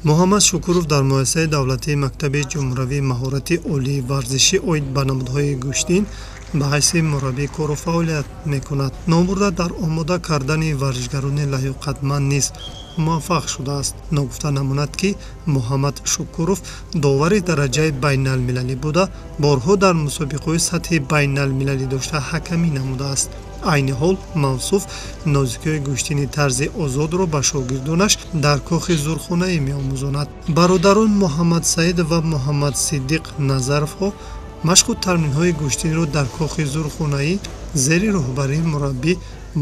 Муҳаммад Шукуров дар муассисаи давлатии мактаби ҷумҳуравии маҳорати олии варзишӣ оид ба намудҳои гӯштин ба ҳайси мураббӣ кору фаъолият мекунад. Номбурда дар омода кардани варзишгарони лаёқатманд низ муваффақ шудааст. Ногуфта намонад, ки Муҳаммад Шукуров довари дараҷаи байналмилалӣ буда, борҳо дар мусобиқаҳои сатҳи байналмилалӣ дошта ҳакамӣ намудааст. Айни ҳол мавсуф нозикиҳои гӯштини тарзи озодро ба шогирдонаш дар кохи зурхонаӣ меомӯзонад. Бародарон Муҳаммадсаид ва Муҳаммадсиддиқ Назаровҳо машқу тамринҳои гӯштинро дар кохи зурхонаӣ зери роҳбарии мураббӣ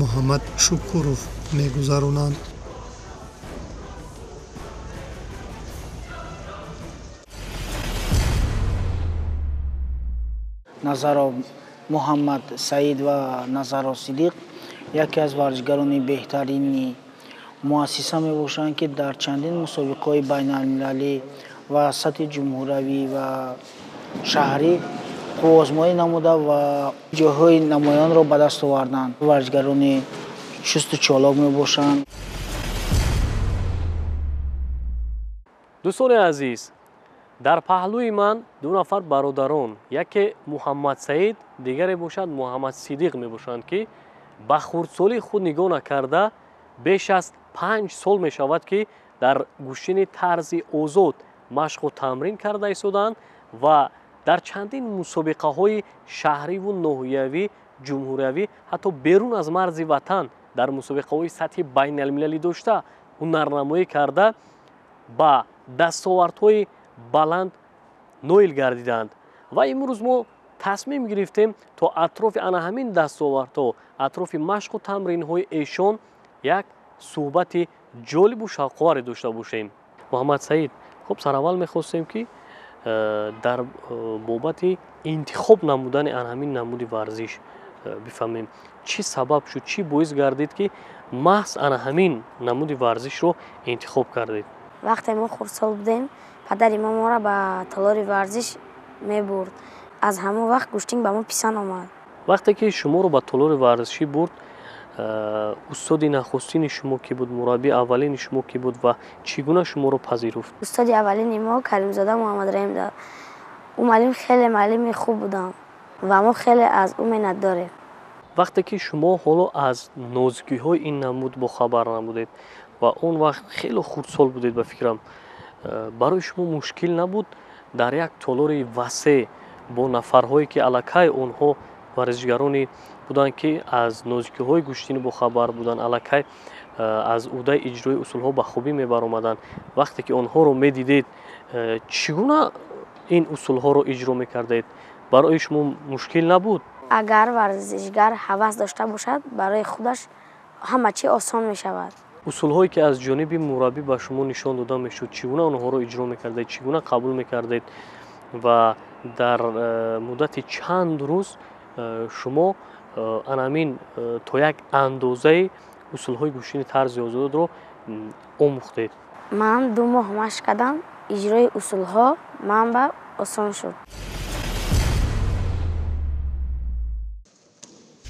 Муҳаммад Шукуров мегузаронанд. Назаров Муҳаммад Саид ва Назаров Сидиқ яке аз варзишгарони беҳтарини муассиса мебошанд, ки дар чандин мусобиқаҳои байналмилалӣ ва сатҳи ҷумҳуравӣ ва шаҳрӣ қувваозмоӣ намуда ва ҷойҳои намоёнро ба даст оварданд. Варзишгарони чусту чолок мебошанд. Дӯстони азиз, дар паҳлӯи ман ду нафар бародарон, яке Муҳаммадсаид, дигаре бошад Муҳаммадсидиқ мебошанд, ки ба хурдсолии худ нигоҳ накарда беш аз 5 сол мешавад, ки дар гӯштини тарзи озод машқу тамрин карда истодаанд ва дар чандин мусобиқаҳои шаҳриву ноҳиявӣ, ҷумҳуриявӣ, ҳатто берун аз марзи ватан дар мусобиқаҳои сатҳи байналмилалӣ дошта ҳунарнамоӣ карда ба дастовардҳои баланд ноил гардиданд. Ва имрӯз мо тасмим гирифтем то атрофи ана ҳамин дастовардҳо, атрофи машқу тамринҳои эшон як суҳбати ҷолибу шавқоваре дошта бошем. Муҳаммадсаид, хуб, сараввал мехостем, ки дар бобати интихоб намудани ана ҳамин намуди варзиш бифаҳмем, чӣ сабаб шуд, чӣ боис гардид, ки маҳз ана ҳамин намуди варзишро интихоб кардед? Вақте мо хурдсол будем, падари мо моро ба толори варзиш мебурд. Аз ҳамон вақт гӯштин ба мо писанд омад. Вақте ки шуморо ба толори варзишӣ бурд, устоди нахустини шумо кӣ буд, мураббии аввалини шумо кӣ буд ва чӣ гуна шуморо пазируфт? Устоди аввалини мо Каримзода Муҳаммадраҳим буд. Ӯ муаллим хеле муаллими хуб буданд ва мо хеле аз ӯ миннат дорем. Вақте ки шумо ҳоло аз нозикиҳои ин намуд бохабар набудед ва он вақт хеле хурдсол будед, ба фикрам, барои шумо мушкил набуд дар як толори васеъ бо нафарҳое, ки аллакай онҳо варзишгароне буданд, ки аз нозикиҳои гӯштинӣ бохабар буданд, аллакай аз ӯҳдаи иҷрои усулҳо ба хубӣ мебаромаданд, вақте ки онҳоро медидед, чӣ гуна ин усулҳоро иҷро мекардед? Барои шумо мушкил набуд? Агар варзишгар ҳавас дошта бошад, барои худаш ҳама чиз осон мешавад. Усулҳое, ки аз ҷониби мураббӣ ба шумо нишон дода мешуд, чӣ гуна онҳоро иҷро мекардед, чӣ гуна қабул мекардед ва дар муддати чанд рӯз шумо анамин то як андозаи усулҳои гӯштини тарзи озодро омӯхтед? Ман 2 моҳ машқ кардам, иҷрои усулҳо ман ба осон шуд.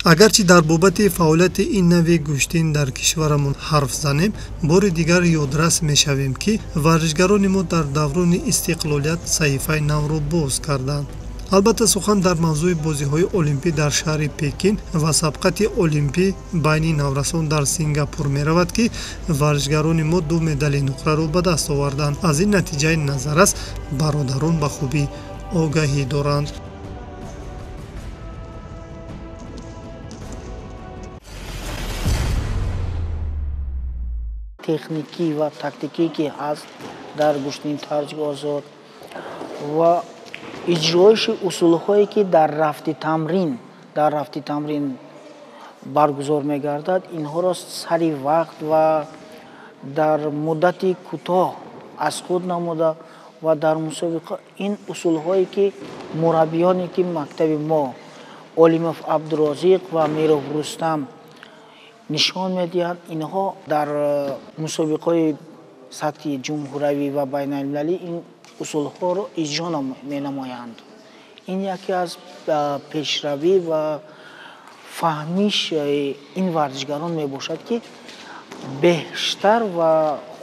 Агарчи дар бобати фаъолияти ин нави гӯштин дар кишварамон ҳарф занем, бори дигар ёдрас мешавем, ки варзишгарони мо дар даврони истиқлолият саҳифаи навро боз карданд. Албатта, сухан дар мавзӯи бозиҳои олимпӣ дар шаҳри Пекин ва сабқати олимпӣ байни наврасон дар Сингапур меравад, ки варзишгарони мо 2 медали нуқраро ба даст оварданд. Аз ин натиҷаи назаррас бародарон ба хубӣ огаҳӣ доранд. Техникӣ ва тактикӣ, ки ҳаст дар гӯштини тарзи озод ва иҷроиши усулҳое, ки дар рафти тамрин баргузор мегардад, инҳоро сари вақт ва дар муддати кӯтоҳ аз худ намуда ва дар мусобиқа ин усулҳое, ки мураббиёне, ки мактаби мо Олимов Абдурозиқ ва Миров Рустам нишон медиҳанд, инҳо дар мусобиқаҳои сатҳи ҷумҳуравӣ ва байналмилалӣ ин усулҳоро иҷро менамоянд. Ин яке аз пешравӣ ва фаҳмиш ин варзишгарон мебошад, ки бештар ва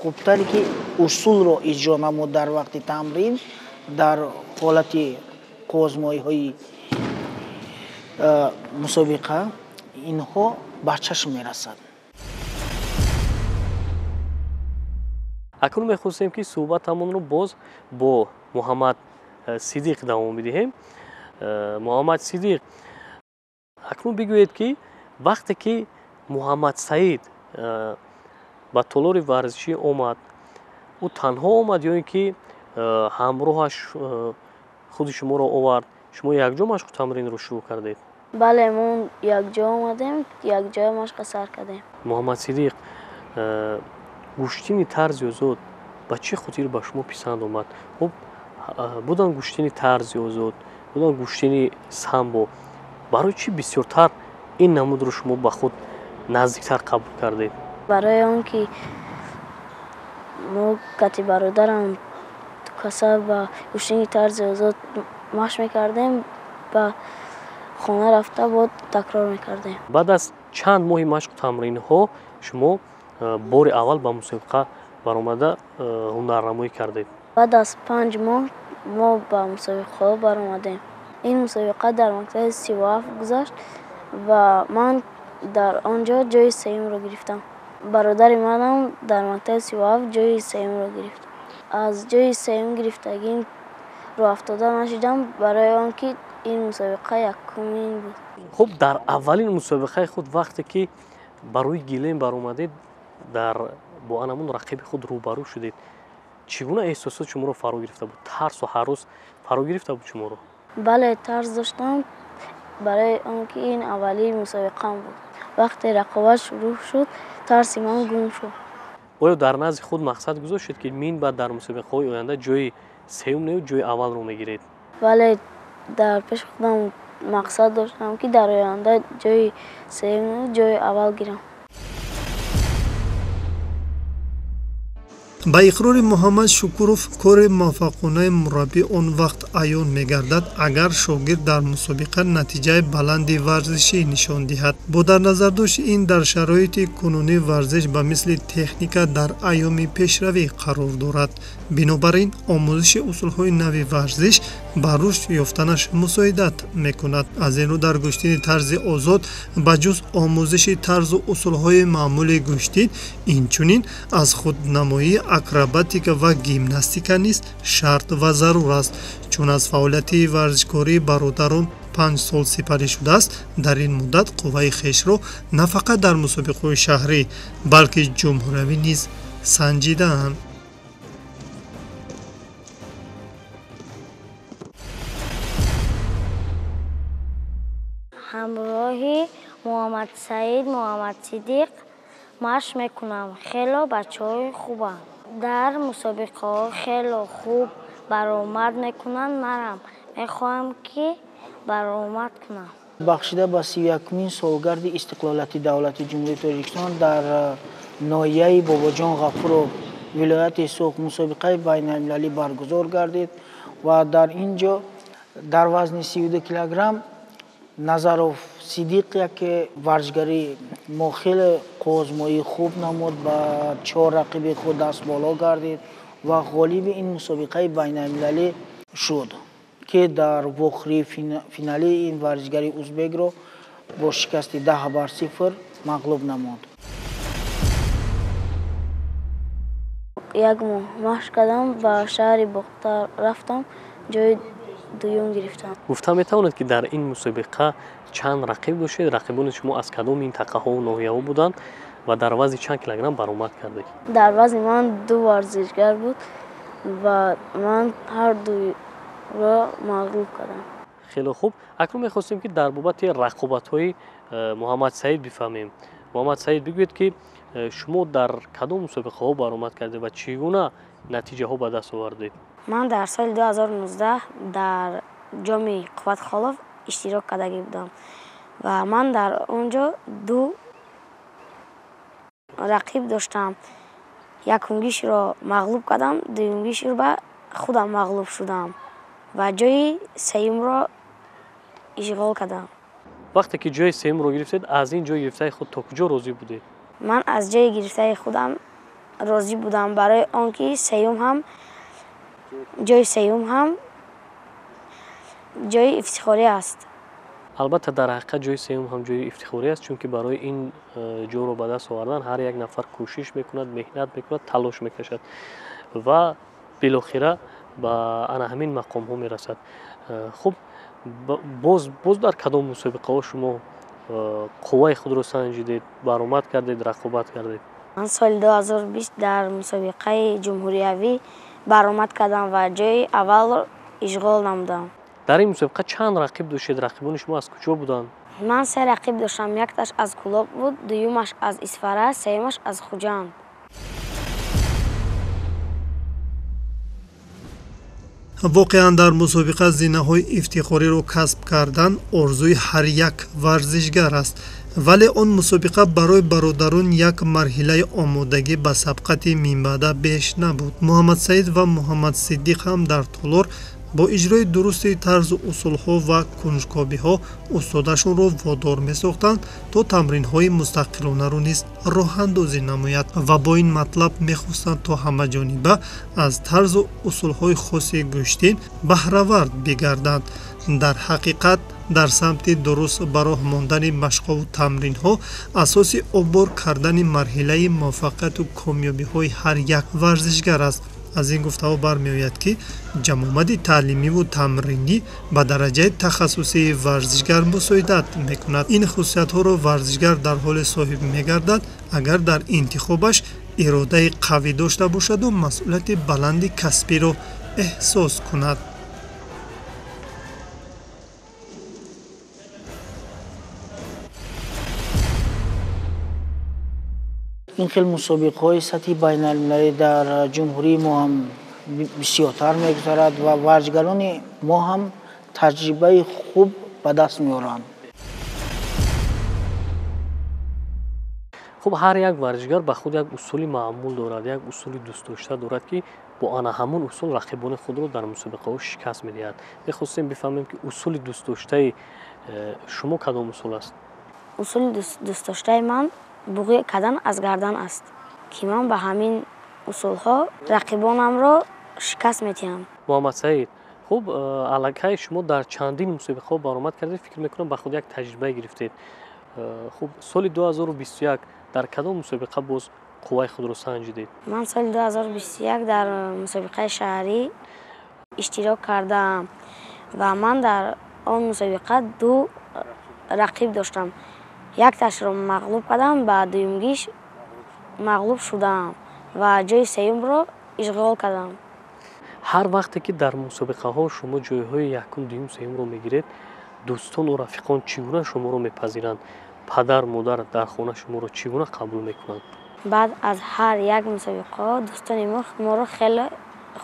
Хубтаре ки усулро иҷро намуд дар вақти тамрин, дар ҳолати қувваозмоиҳои мусобиқа инҳо ба чашм мерасад. Акнун мехостем, ки суҳбатамонро боз бо Муҳаммад Сидиқ давом бидиҳем. Муҳаммад Сидиқ, акнун бигӯед, ки вақте ки Муҳаммад Саид ба толори варзишӣ омад, ӯ танҳо омад ё ин ки ҳамроҳаш худи шуморо овард? Шумо якҷо машқу тамринро шурӯъ кардед? Бале, мо якҷо омадем, якҷоя машқа сар кардем. Муҳаммад Сидиқ, гӯштини тарзи озод ба чӣ хотир ба шумо писанд омад? Хуб, будан гӯштини тарзи озод, будан гӯштини самбо, барои чӣ бисёртар ин намудро шумо ба худ наздиктар қабул кардед? Барои он ки мо кати бародарам каса ба гӯштини тарзи озод машқ мекардем, ба хона рафта бод такрор мекардем. Баъд аз чанд моҳи машқу тамринҳо шумо бори аввал ба мусобиқа баромада ҳунарнамоӣ кардед? Баъд аз 5 моҳ мо ба мусобиқаҳо баромадем. Ин мусобиқа дар мактаби 37 гузашт ва ман дар он ҷо ҷои сеюмро гирифтам. Бародари манам дар мактаби 37 ҷои сеюмро гирифт. Аз ҷои сеюм гирифтагим рӯ афтода нашудам, барои он ки ин мусобиқа якумин буд. Хуб, дар аввалин мусобиқаи худ, вақте ки ба рӯи гилем баромадед, дар бо анамун рақиби худ рӯбарӯ шудед, чӣ гуна эҳсосот шуморо фаро гирифта буд? Тарсу ҳарос фаро гирифта буд шуморо? Бале, тарс доштам, барои он ки ин аввалин мусобиқаам буд. Вақте рақобат шурӯъ шуд, тарси ман гум шуд. Оё дар назди худ мақсад гузоштед, ки мин баъд дар мусобиқаҳои оянда ҷои сеюм нею ҷои аввалро мегиред? Бале, дар пеши худам мақсад доштам, ки дар оянда ҷои сеюм, ҷои аввал гирам. Ба иқрори Муҳаммад Шукуров, кори муваффақонаи мураббӣ он вақт аён мегардад, агар шогирд дар мусобиқа натиҷаи баланди варзишӣ нишон диҳад. Бо дар назардошти ин, дар шароити кунунӣ варзиш ба мисли техника дар айёми пешравӣ қарор дорад. Бинобар ин, омӯзиши усулҳои нави варзиш ба рушд ёфтанаш мусоидат мекунад. Аз ин рӯ, дар гӯштини тарзи озод ба ҷуз омӯзиши тарзу усулҳои маъмули гӯштин, инчунин аз худнамоии акробатика ва гимнастика низ шарт ва зарур аст. Чун аз фаъолияти варзишкории бародарон 5 сол сипарӣ шудааст, дар ин муддат қувваи хешро на фақат дар мусобиқаҳои шаҳрӣ, балки ҷумҳуриявӣ низ санҷидаанд. Ҳамроҳи Муҳаммадсаид Муҳаммадсидиқ машқ мекунам. Хело бачаҳои хубанд. Дар мусобиқаҳо хело хуб баромад мекунанд. Манам мехоҳам, ки баромад кунам. Бахшида ба 31-умин солгарди истиқлолияти давлати Ҷумҳурии Тоҷикистон дар ноҳияи Бобоҷон Ғафуров, вилояти Суғд, мусобиқаи байналмилалӣ баргузор гардид ва дар ин ҷо дар вазни 32 килограмм Назаров Сидиқ, яке варзишгари мо, хеле қувваозмоии хуб намуд, ба чор рақиби худ даст боло гардид ва ғолиби ин мусобиқаи байналмилалӣ шуд, ки дар вохӯрии финалии ин варзишгари узбекро бо шикасти 10-0 мағлуб намуд. Як моҳ машқ кардам, ба шаҳри Бохтар рафтам, ҷои дуюм гирифтам. Гуфта метавонед, ки дар ин мусобиқа чанд рақиб доштед? Рақибони шумо аз кадом минтақаҳову ноҳияҳо буданд ва дар вазни чанд килограмм баромад кардед? Дар вазни ман ду варзишгар буд ва ман ҳар дуро мағлуб кардам. Хеле хуб. Акнун мехостем, ки дар бобати рақобатҳои Муҳаммадсаид бифаҳмем. Муҳаммадсаид, бигӯед, ки шумо дар кадом мусобиқаҳо баромад кардед ва чӣ гуна натиҷаҳо ба даст овардед? Ман дар соли 2019 дар ҷоми Қувват Холов иштирок кардагӣ будам ва ман дар он ҷо ду рақиб доштам. Якумгишро мағлуб кардам, дуюмгишро ба худам мағлуб шудам ва ҷои сеюмро ишғол кардам. Вақте ки ҷои сеюмро гирифтед, аз ин ҷои гирифтаи худ то куҷо розӣ будед? Ман аз ҷои гирифтаи худам розӣ будам, барои он ки сеюм ҳам ҷои сеюм ҳам ҷои ифтихорӣ аст. Албатта, дар ҳақиқат ҷои сеюм ҳам ҷои ифтихорӣ аст, чунки барои ин ҷоро ба даст овардан ҳар як нафар кӯшиш мекунад, меҳнат мекунад, талош мекашад ва билохира ба ана ҳамин мақомҳо мерасад. Хуб, боз дар кадом мусобиқаҳо шумо қувваи худро санҷидед, баромад кардед, рақобат кардед? Ман соли 2020 дар мусобиқаи ҷумҳуриявӣ баромад кардам ва ҷои аввалро ишғол намудам. Дар ин мусобиқа чанд рақиб доштед? Рақибони шумо аз куҷо буданд? Ман се рақиб доштам. Якташ аз Кӯлоб буд, дуюмаш аз Исфара, сеюмаш аз Хуҷанд. Воқеан, дар мусобиқа зинаҳои ифтихориро касб кардан орзуи ҳар як варзишгар аст, вале он мусобиқа барои бародарон як марҳилаи омодагӣ ба сабқати минбаъда беш набуд. Муҳаммадсаид ва Муҳаммадсиддиқ ҳам дар толор бо иҷрои дурусти тарзу усулҳо ва кунҷкобиҳо устодашонро водор месохтанд, то тамринҳои мустақилонаро низ роҳандозӣ намояд ва бо ин матлаб мехостанд, то ҳамаҷониба аз тарзу усулҳои хоси гӯштин баҳравард бигарданд. Дар ҳақиқат, дар самти дуруст ба роҳ мондани машқову тамринҳо асоси оббор кардани марҳилаи муваффақияту комёбиҳои ҳар як варзишгар аст. Аз ин гуфтаҳо бармеояд, ки ҷамъомади таълимиву тамринӣ ба дараҷаи тахассусии варзишгар мусоидат мекунад. Ин хусусиятҳоро варзишгар дар ҳоле соҳиб мегардад, агар дар интихобаш иродаи қавӣ дошта бошаду масъулияти баланди касбиро эҳсос кунад. Ин хел мусобиқаҳои сатҳи байналмилалӣ дар ҷумҳурии мо ҳам бисёртар мегузарад ва варзишгарони мо ҳам таҷрибаи хуб ба даст меоранд. Хуб, ҳар як варзишгар ба худ як усули маъмул дорад, як усули дӯстдошта дорад, ки бо ана ҳамон усул рақибони худро дар мусобиқаҳо шикаст медиҳад. Мехостем бифаҳмем, ки усули дӯстдоштаи шумо кадом усул аст? Усули дӯстдоштаи ман буғӣ кардан аз гардан аст, ки ман ба ҳамин усулҳо рақибонамро шикаст медиҳам. Муҳаммадсаид, хуб, аллакай шумо дар чандин мусобиқаҳо баромад кардед, фикр мекунам, ба худ як таҷриба гирифтед. Хуб, соли 2021 дар кадом мусобиқа боз қувваи худро санҷидед? Ман соли 2021 дар мусобиқаи шаҳрӣ иштирок кардаам ва ман дар он мусобиқа ду рақиб доштам. Якташро мағлуб кардам, ба дуюмгиш мағлуб шудам ва ҷои сеюмро ишғол кардам. Ҳар вақте ки дар мусобиқаҳо шумо ҷойҳои якум, дуюм, сеюмро мегиред, дӯстону рафиқон чӣ гуна шуморо мепазиранд? Падар, модар дар хона шуморо чӣ гуна қабул мекунанд? Баъд аз ҳар як мусобиқа дӯстони мо моро хеле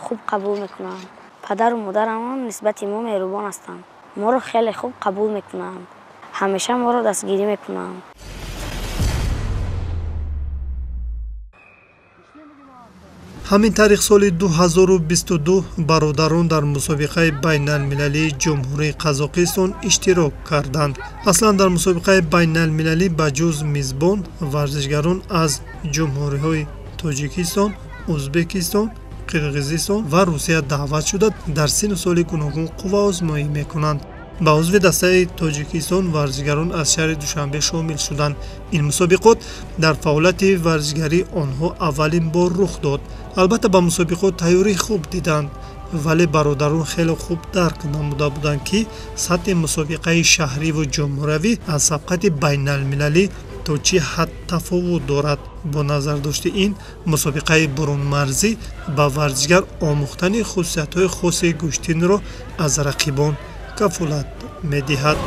хуб қабул мекунанд. Падару модарамон нисбати мо меҳрубон ҳастанд, моро хеле хуб қабул мекунанд, ҳамеша моро дастгирӣ мекунанд. Ҳамин тариқ, соли 2022 бародарон дар мусобиқаи байналмилалии Ҷумҳурии Қазоқистон иштирок карданд. Аслан, дар мусобиқаи байналмилалӣ ба ҷуз мизбон варзишгарон аз ҷумҳуриҳои Тоҷикистон, Ӯзбекистон, Қирғизистон ва Русия даъват шуда, дар синну соли гуногун қувваозмоӣ мекунанд. Ба узви дастаи Тоҷикистон варзишгарон аз шаҳри Душанбе шомил шуданд. Ин мусобиқот дар фаъолияти варзишгарии онҳо аввалин бор рух дод. Албатта, ба мусобиқот тайёрии хуб диданд, вале бародарон хеле хуб дарк намуда буданд, ки сатҳи мусобиқаи шаҳриву ҷумҳуравӣ аз сабқати байналмилалӣ то чӣ ҳад тафовут дорад. Бо назардошти ин мусобиқаи бурунмарзӣ ба варзишгар омӯхтани хусусиятҳои хоси гӯштинро аз рақибон кафолат медиҳад.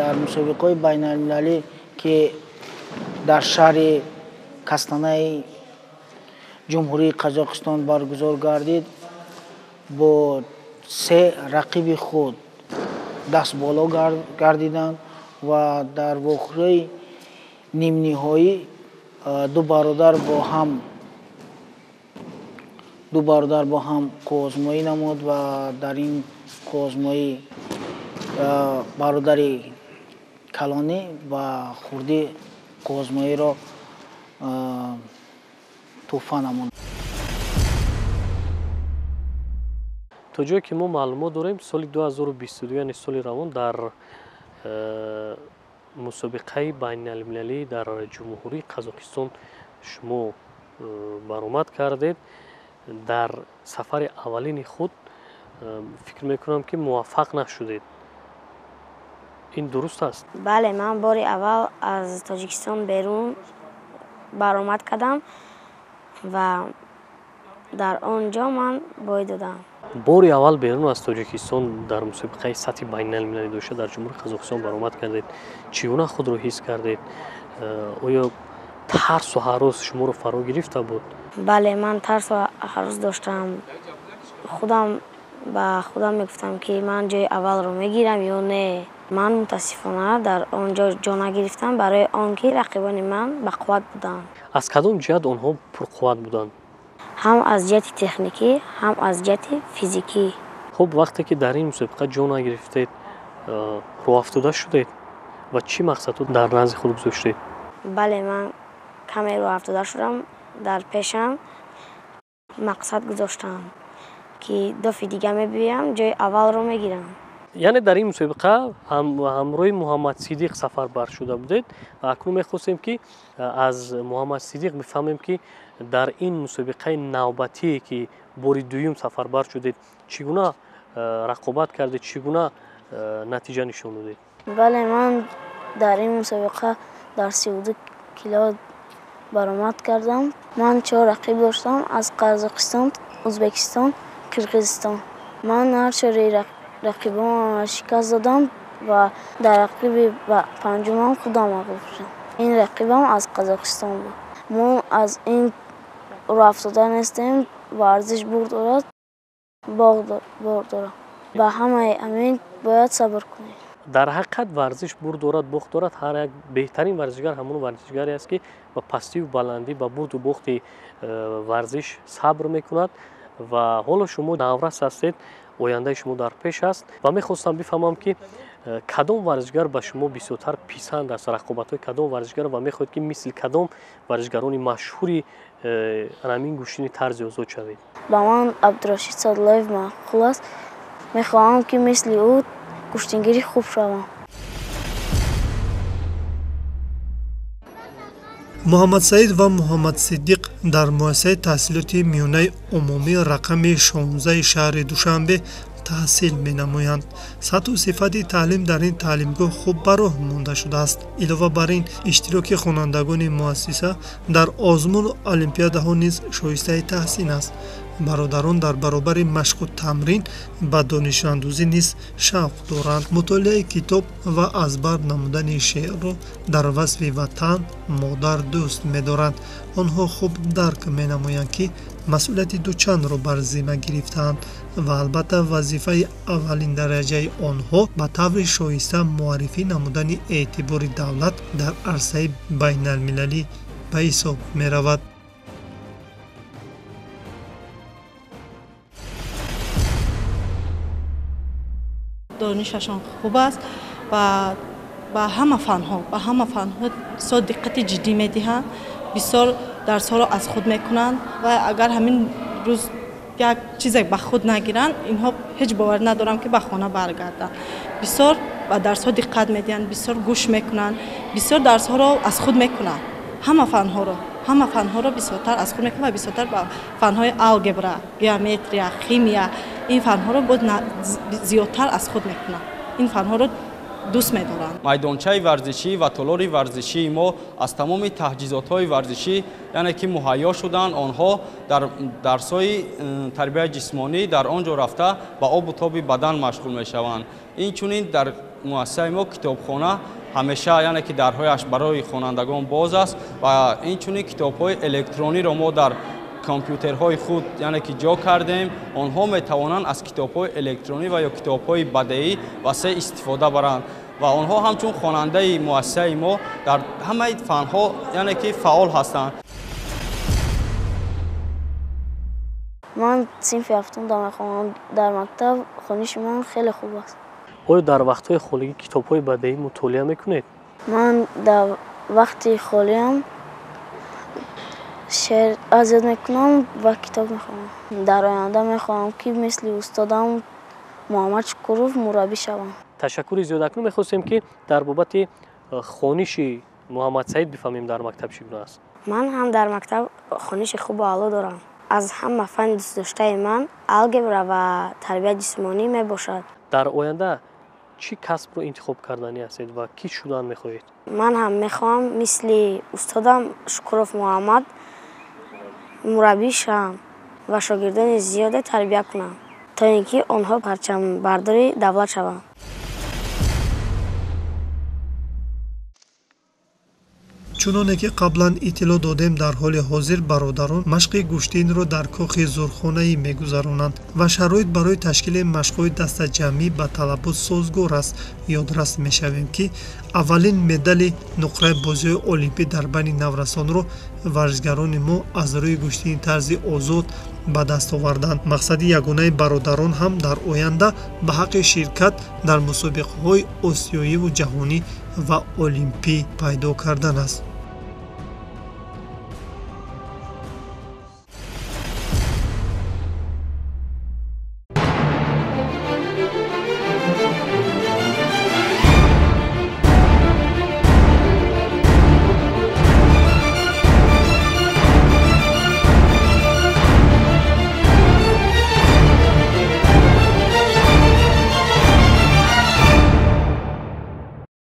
Дар мусобиқаҳои байналмилалӣ, ки дар шаҳри Кастанаи Ҷумҳурии Қазоқистон баргузор гардид, бо се рақиби худ даст боло гардиданд ва дар вохӯрии нимниҳоӣ ду бародар бо ҳам Ду бародар бо ҳам қувваозмоӣ намуд ва дар ин қувваозмоӣ бародари калонӣ ва хурдӣ қувваозмоиро тӯҳфа намуд. То ҷое ки мо маълумот дорем, соли 2022, яъне соли равон, дар мусобиқаи байналмилалӣ дар Ҷумҳурии Қазоқистон шумо баромад кардед. Дар сафари аввалини худ фикр мекунам, ки муваффақ нашудед. Ин дуруст аст? Бале, ман бори аввал аз Тоҷикистон берун баромад кардам ва дар он ҷо ман бой додам. Бори аввал берун аз Тоҷикистон дар мусобиқаи сатҳи байналмилалӣ дошта дар Ҷумҳурии Қазоқистон баромад кардед. Чӣ гуна худро ҳис кардед? Оё тарсу ҳарос шуморо фаро гирифта буд? Бале, ман тарсу ҳарос доштам. Худам ба худам мегуфтам, ки ман ҷои аввалро мегирам ё не. Ман мутаассифона дар он ҷо ҷо нагирифтам, барои он ки рақибони ман бақувват буданд. Аз кадом ҷиҳат онҳо пурқувват буданд? Ҳам аз ҷиҳати техникӣ, ҳам аз ҷиҳати физикӣ. Хуб, вақте ки дар ин мусобиқа ҷо нагирифтед, рӯҳафтода шудед ва чӣ мақсадҳо дар назди худ гузоштед? Бале, ман каме рӯҳафтода шудам. Дар пешам мақсад гузоштам, ки дафъи дига мебиёям, ҷои аввалро мегирам. Яъне дар ин мусобиқа ҳамроҳи Муҳаммад Сидиқ сафарбар шуда будед. Акнун мехостем, ки аз Муҳаммад Сидиқ бифаҳмем, ки дар ин мусобиқаи навбатие, ки бори дуюм сафарбар шудед, чӣ гуна рақобат кардед, чӣ гуна натиҷа нишон додед? Бале, ман дар ин мусобиқа дар 32 кило баромад кардам. Ман 4 рақиб доштам аз Қазоқистон, Ӯзбекистон, Қирғизистон. Ман ҳар чори рақибонро шикаст додам ва дар рақиби панҷумам худам мағлуб шудам. Ин рақибам аз Қазоқистон буд. Мо аз ин рӯҳафтода нестем. Варзиш бурд дорад, боғ дорад. Ба ҳамаи ҳамин бояд сабр кунем. Дар ҳақиқат варзиш бурд дорад, бохт дорад. Ҳар як беҳтарин варзишгар ҳамон варзишгаре аст, ки ба пастиву баландӣ, ба бурду бохти варзиш сабр мекунад. Ва ҳоло шумо наврас ҳастед, ояндаи шумо дар пеш аст ва мехостам бифаҳмам, ки кадом варзишгар ба шумо бисёртар писанд аст, рақобатҳои кадом варзишгар, ва мехоҳед, ки мисли кадом варзишгарони машҳури ҳамин гӯштини тарзи озод шавед? Ба ман Абдурашид Садлоев маъқул аст. Мехоҳам, ки мисли ӯ гӯштингири хуб шавам. Муҳаммадсаид ва Муҳаммадсидиқ дар муассисаи таҳсилоти миёнаи умумӣ рақами 16 шаҳри Душанбе таҳсил менамоянд. Сатҳу сифати таълим дар ин таълимгоҳ хуб ба роҳ монда шудааст. Илова бар ин, иштироки хонандагони муассиса дар озмуну олимпиадаҳо низ шоистаи таҳсин аст. Бародарон дар баробари машқу тамрин ба донишандӯзӣ низ шавқ доранд. Мутолиаи китоб ва аз бар намудани шеърро дар васфи ватан, модар дӯст медоранд. Онҳо хуб дарк менамоянд, ки масъулияти дучандро бар зимма гирифтаанд ва албатта вазифаи аввалиндараҷаи онҳо ба таври шоиста муаррифӣ намудани эътибори давлат дар арсаи байналмилалӣ ба ҳисоб меравад. Донишашон хуб аст ва ба ҳама фанҳо бисёр диққати ҷиддӣ медиҳанд, бисёр дарсҳоро аз худ мекунанд ва агар ҳамин рӯз як чизе ба худ нагиранд, инҳо ҳеҷ бовар надорам, ки ба хона баргарданд. Бисёр ба дарсҳо диққат медиҳанд, бисёр гӯш мекунанд, бисёр дарсҳоро аз худ мекунанд. Ҳама фанҳоро бисёртар аз худ мекунанд ва бисёртар ба фанҳои алгебра, геометрия, химия, ин фанҳоро боз зиёдтар аз худ мекунанд. Ин фанҳоро дӯст медоранд. Майдончаи варзишӣ ва толори варзишии мо аз тамоми таҷҳизотҳои варзишӣ, яъне ки муҳайё шуданд. Онҳо дар дарсҳои тарбияи ҷисмонӣ дар он ҷо рафта ба обу тоби бадан машғул мешаванд. Инчунин дар муассисаи мо китобхона ҳамеша, яъне ки дарҳояш барои хонандагон боз аст ва инчунин китобҳои электрониро мо дар компютерҳои худ, яъне ки ҷо кардем. Онҳо метавонанд аз китобҳои электронӣ ва ё китобҳои бадеӣ васеъ истифода баранд ва онҳо ҳамчун хонандаи муассисаи мо дар ҳамаи фанҳо, яъне ки фаъол ҳастанд. Ман синфи ҳафтум мехонам. Дар мактаб хониши ман хеле хуб аст. Оё дар вақтҳои холигӣ китобҳои бадеӣ мутолиа мекунед? Ман дар вақти холиам шеър аз ёд мекунам ва китоб мехонам. Дар оянда мехоҳам, ки мисли устодам Муҳаммад Шукуров мураббӣ шавам. Ташаккури зиёд. Акнун мехостем, ки дар бобати хониши Муҳаммадсаид бифаҳмем, дар мактаб чӣ гуна аст. Ман ҳам дар мактаб хониши хубу аъло дорам. Аз ҳама фанни дӯстдоштаи ман алгебра ва тарбияи ҷисмонӣ мебошад. Дар оянда чӣ касбро интихоб карданӣ ҳастед ва кӣ шудан мехоҳед? Ман ҳам мехоҳам мисли устодам Шукуров Муҳаммад мураббӣ шавам ва шогирдони зиёде тарбия кунам, то ин ки онҳо парчамбардори давлат шаванд. Чуноне ки қаблан иттилоъ додем, дар ҳоли ҳозир бародарон машқи гӯштинро дар кохи зӯрхонаӣ мегузаронанд ва шароит барои ташкили машқҳои дастаҷамъӣ ба талабот созгор аст. Ёдрас мешавем, ки аввалин медали нуқраи бозиҳои олимпӣ дар байни наврасонро варзишгарони мо аз рӯи гӯштини тарзи озод ба даст оварданд. Мақсади ягонаи бародарон ҳам дар оянда ба ҳаққи ширкат дар мусобиқаҳои осиёиву ҷаҳонӣ ва олимпӣ пайдо кардан аст.